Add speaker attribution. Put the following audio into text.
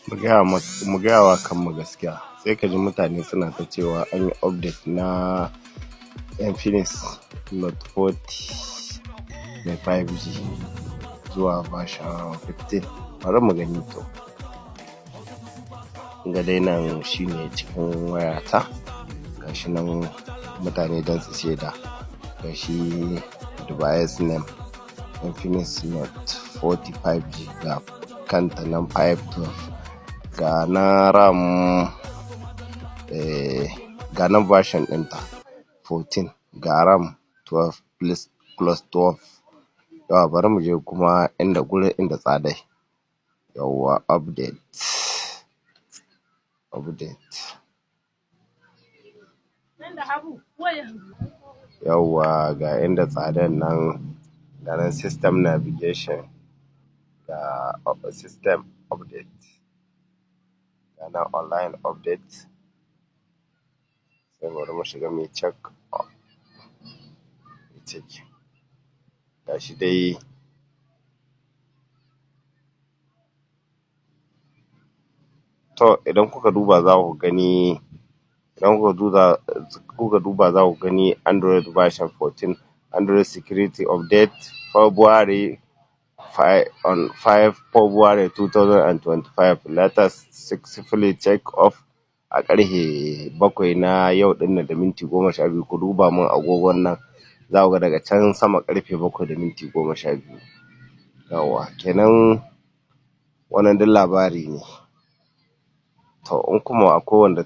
Speaker 1: Mu gaya wa kanmu gaskiya. Sai ka ji mutane suna ta cewa an yi update na Infinix Note 40 mai 5G zuwa version 15. Bari mu gani to. Ga dai nan shine cikin wayata, gashi nan mutane don su shaida. Gashi device name Infinix Note 40 5G, ga kanta nan 512, ga na RAM, ga nan version ɗinta 14, ga RAM 12 plus 12. Yawwa, bari mu je kuma inda gurin inda tsadai. Yawwa, update, update. Yawwa, ga inda tsadan nan, ga nan system navigation, ga system update, ga nan online update. Sai bari mu shiga muyi check, check. Gashi dai. To, idan kuka duba za ku gani, idan kuka duba za ku gani Android version 14, Android security update February 5, on 5 February 2025, latest successfully check off a ƙarfe 7 na yau ɗin nan da minti 12. Ku duba mun agogon nan, za ku ga daga can sama ƙarfe 7:12. Yawwa, kenan wannan duk labari ne. To, in kuma akwai wanda